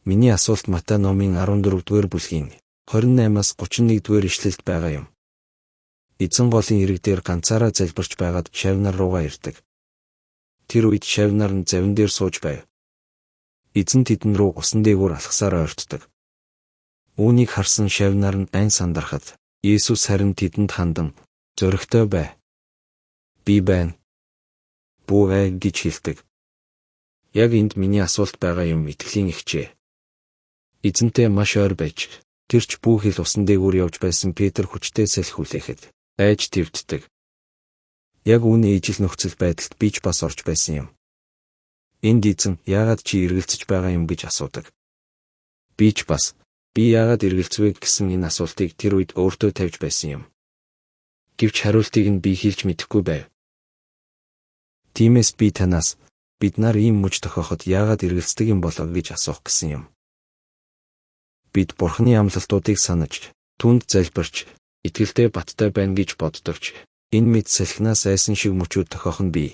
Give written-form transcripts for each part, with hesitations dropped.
Миний асуулт Матай номын 14-р бүлгийн 28-аас 31-р ишлэлд байгаа юм. Эзэн голын эрэг дээр ганцаараа залбирч байгаад шавь нар руугаа ирдэг. Тэр үед шавь нар нь завин дээр сууж байв. Эзэн тэдэн рүү усан дээгүүр алхасаар ойртдог. Үүнийг харсан шавь нар нь айн сандрахад Есүс харин тэдэнд хандан "Зоригтой бай. Би байна. Бүү ай" гэж хэлдэг. Яг энд миний асуулт байгаа юм, итгэлийн эгчээ. Эзэнтэй маш ойр байж, тэр ч бүү хил усан дээгүүр явж байсан Петр хүчтэй салхи хүлээхэд айж твддэг. Яг үүний ижил нөхцөл байдалд би ч бас орж байсан юм. Энд эзэн яагаад чи эргэлзэж байгаа юм гэж асуудаг. Би ч бас би яагаад эргэлзвэ гэсэн энэ асуултыг тэр үед өөртөө тавьж байсан юм. Гэвч хариултыг нь би хэлж мэдэхгүй байв. Тиймээс би танаас бид нар ийм мөч тохиоход яагаад эргэлздэг юм болов гэж асуух гэсэн юм. Бид Бурхны амлалтуудыг санаж, түүнд залбирч, итгэлтэй баттай байна гэж боддог ч энэ мэт салхинаас айсан шиг мөчүүд тохиох нь бий.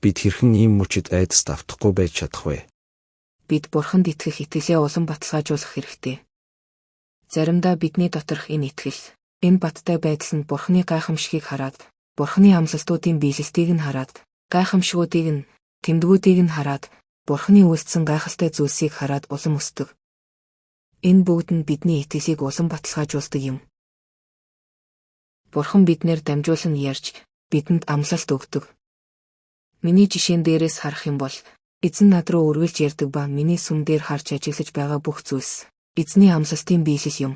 Бид хэрхэн ийм мөчид айдаст автахгүй байж чадах вэ? Бид Бурханд итгэх итгэлээ улам баталгаажуулах хэрэгтэй. Заримдаа бидний доторх энэ итгэл, энэ баттай байдал нь Бурханы гайхамшигыг хараад, Бурханы амлалтуудын биелэлтийг нь хараад, гайхамшигуудыг нь, тэмдгүүдийг нь хараад, Бурханы үйлдсэн гайхалтай зүйлсийг хараад улам өсдөг. Энэ бүгд нь бидний итгэлийг улам баталгаажуулдаг юм. Бурхан биднээр дамжуулан ярьж, бидэнд амлалт өгдөг. Миний жишээн дээрээс харах юм бол эзэн над руу үргэлж ярьдаг ба миний сүм дээр харж ажиглаж байгаа бүх зүйлс эзний амлалтын биелэл юм.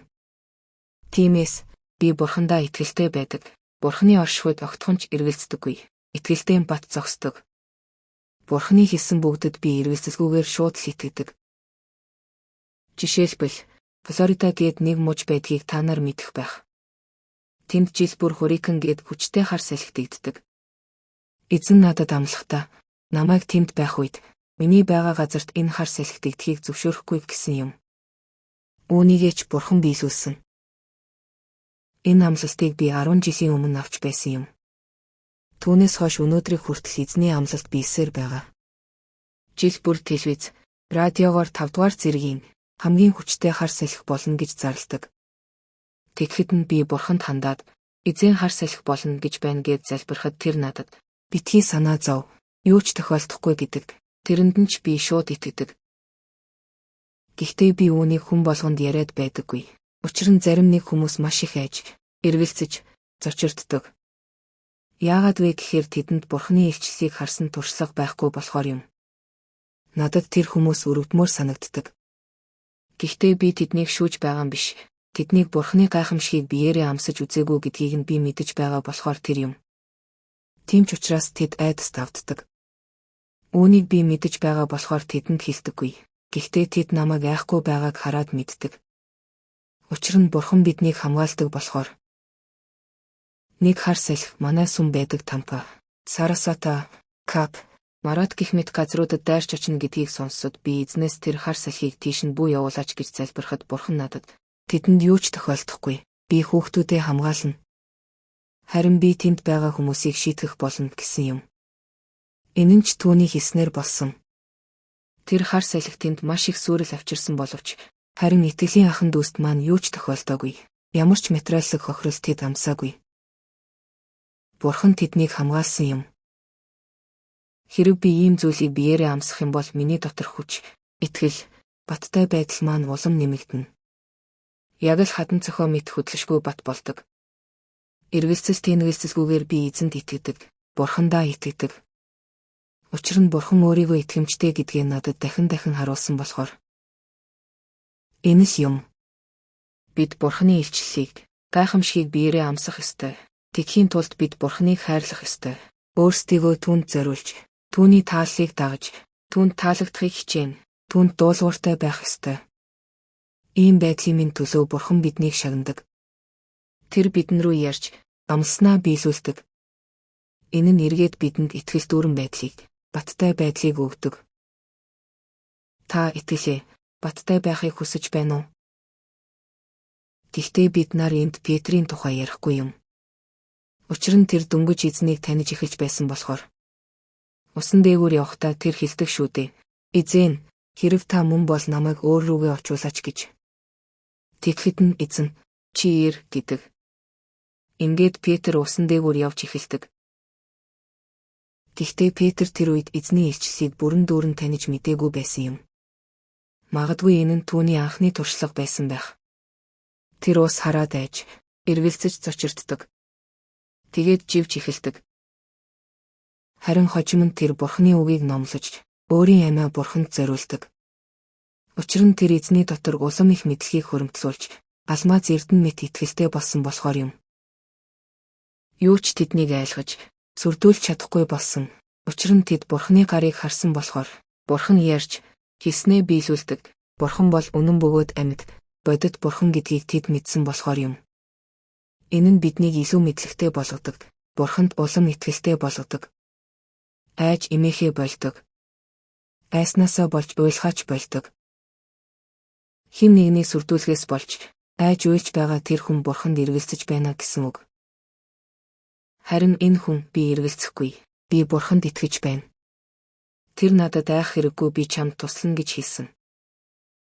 Тиймээс би Бурхандаа итгэлтэй байдаг. Бурханы оршихуйд огтхон ч эргэлздэггүй. Итгэлтэй бат зогсдог. Бурханы хэлсэн бүгдэд би эргэлзэлгүйгээр шууд л итгэдэг. Жишээлбэл, Флорида гээд нэг муж байдгийг та нар мэдэх байх. Тэнд жил бүр hurricane гээд хүчтэй хар салхи дэгддэг. Эзэн надад амлахдаа намайг тэнд байх үед миний байгаа газарт энэ хар салхи дэгдэхийг зөвшөөрөхгүй гэсэн юм. Үүнийгээ ч бурхан биелүүлсэн. Энэ амлалтыг би 10 жилийн өмнө авч байсан юм. Түүнээс хойш өнөөдрийг хүртэл эзний амлалт биелсээр байгаа. Жил бүр телевиз, радиогоор 5 дугаар зэргийн хамгийн хүчтэй хар салхи болно гэж зарладаг. Тэгэхэд нь би бурханд хандаад эзэн хар салхи болно гэж байна гээд залбирахад тэр надад битгий санаа зов, юу ч тохиолдохгүй гэдэг. Тэрэнд нь ч би шууд итгэдэг. Гэхдээ би үүнийг хүн болгонд яриад байдаггүй. Учир нь зарим нэг хүмүүс маш их айж, эргэлзэж, зочирддог. Яагаад вэ гэхээр тэдэнд Бурханы илчлэлийг харсан туршлага байхгүй болохоор юм. Надад тэр хүмүүс өрөвдмөөр санагддаг. Гэхдээ би тэднийг шүүж байгаа юм биш. Тэднийг Бурханы гайхамшигыг биеэрээ амсаж үзээгүй гэдгийг нь би мэдэж байгаа болохоор тэр юм. Тийм ч учраас тэд айдаст автдаг. Үүнийг би мэдэж байгаа болохоор тэдэнд хэлдэггүй. Гэхдээ тэд намайг айхгүй байгааг хараад мэддэг. Учир нь Бурхан биднийг хамгаалдаг болохоор. Нэг хар салхи манай сүм байдаг Тампа, Сарасота, Кап, Марат гэх мэт газруудад дайрч очно гэдгийг сонссод би эзнээс тэр хар салхийг тийш нь бүү явуулаач гэж залбирахад Бурхан надад тэдэнд юу ч тохиолдохгүй. Би хүүхдүүдээ хамгаална. Харин би тэнд байгаа хүмүүсийг шийтгэх болно гэсэн юм. Энэ нь ч түүний хэлснээр болсон. Тэр хар салхи тэнд маш их сүрэл авчирсан боловч харин итгэлийн ахан дүүст маань юу ч тохиолдоогүй. Ямар ч материаллык хохирол тэд амсаагүй. Бурхан тэднийг хамгаалсан юм. Хэрэг би ийм зүйлийг биеэрээ амсах юм бол миний доторх хүч, итгэл, баттай байдал маань улам нэмэгдэнэ. Яг л хадан цохио мэт хөдлөшгүй бат болдог. Эргэлзэл тэнэгэлзэлгүйгээр би эзэнд итгэдэг, Бурхандаа итгэдэг. Учир нь Бурхан өөрийгөө итгэмжтэй гэдгээ надад дахин дахин харуулсан болохоор. Энэ л юм. Бид Бурханы илчлэлийг, гайхамшигыг биеэрээ амсах ёстой. Тэгхийн тулд бид Бурханыг хайрлах ёстой. Өөрсдийгөө түүнд зориулж, түүний тааллыг дагаж, түүнд таалагдахыг хичээнэ, түүнд дуулууртай байх ёстой. Ийм байдлын минь төлөө Бурхан биднийг шагнадаг. Тэр бидэн рүү ярьж, амласнаа биелүүлдэг. Энэ нь эргээд бидэнд итгэл дүүрэн байдлыг, баттай байдлыг өгдөг. Та итгэлээ, баттай байхыг хүсэж байна уу? Гэхдээ бид нар энд Петрийн тухай ярихгүй юм. Учир нь тэр дөнгөж эзнийг таних эхэлж байсан болохоор. Усан дээгүүр явахдаа тэр хэлдэг шүү дээ. Эзэн, Хэрв та мөн бол намайг өөр рүүгээ очуулаач гэж. Тэгэхэд нь эзэн чи ир гэдэг. Ингээд Петр усан дээгүүр явж эхэлдэг. Гэхдээ Петр тэр үед эзний илчлэлийг бүрэн дүүрэн таних мдээгүй байсан юм. Магадгүй энэ нь түүний анхны туршлага байсан байх. Тэр ус хараад айж, эргэлзэж цочирддаг. Тэгээд живж эхэлдэг. Харин хожим нь тэр Бурхны үгийг номлож, өөрийн амиа Бурханд зориулдаг. Учир нь тэр эзний дотор улам их мэдлэгийг хуримтлуулж, алмаз эрдэнэ мэт итгэлтэй болсон болохоор юм. Юу ч тэднийг айлгаж, сүрдүүлж чадахгүй болсон. Учир нь тэд Бурхны гарыг харсан болохоор Бурхан ярьж, хэлснээ биелүүлдэг. Бурхан бол үнэн бөгөөд амьд, бодит Бурхан гэдгийг тэд мэдсэн болохоор юм. Энэ нь биднийг илүү мэдлэгтэй болгодог, Бурханд улам итгэлтэй болгодог. Айж эмээхээ больдог. Айснаасаа болж уйлахаа ч больдог. Хэн нэгнийг сүрдүүлэхээс болж айж уйлж байгаа тэр хүн Бурханд эргэлзэж байна гэсэн үг. Харин энэ хүн би эргэлзэхгүй, би Бурханд итгэж байна. Тэр надад айх хэрэггүй, би чамд туслана гэж хэлсэн.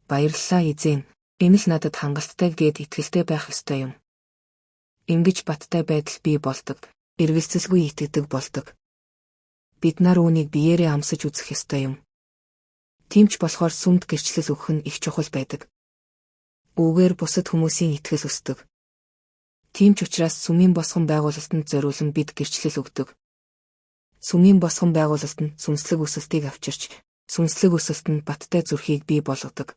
Баярлалаа эзэн, энэ л надад хангалттай гээд итгэлтэй байх ёстой юм. Ингэж баттай байдал бий болдог, эргэлзэлгүй итгэдэг болдог. Бид нар үүнийг биеэрээ амсаж үзэх ёстой юм. Тийм ч болохоор сүмд гэрчлэл өгөх нь их чухал байдаг. Үүгээр бусад хүмүүсийн итгэл өсдөг. Тийм ч учраас сүмийн босгон байгуулалтанд зориулан бид гэрчлэл өгдөг. Сүмийн босгон байгуулалт нь сүнслэг өсөлтийг авчирч, сүнслэг өсөлт нь баттай зүрхийг бий болгодог.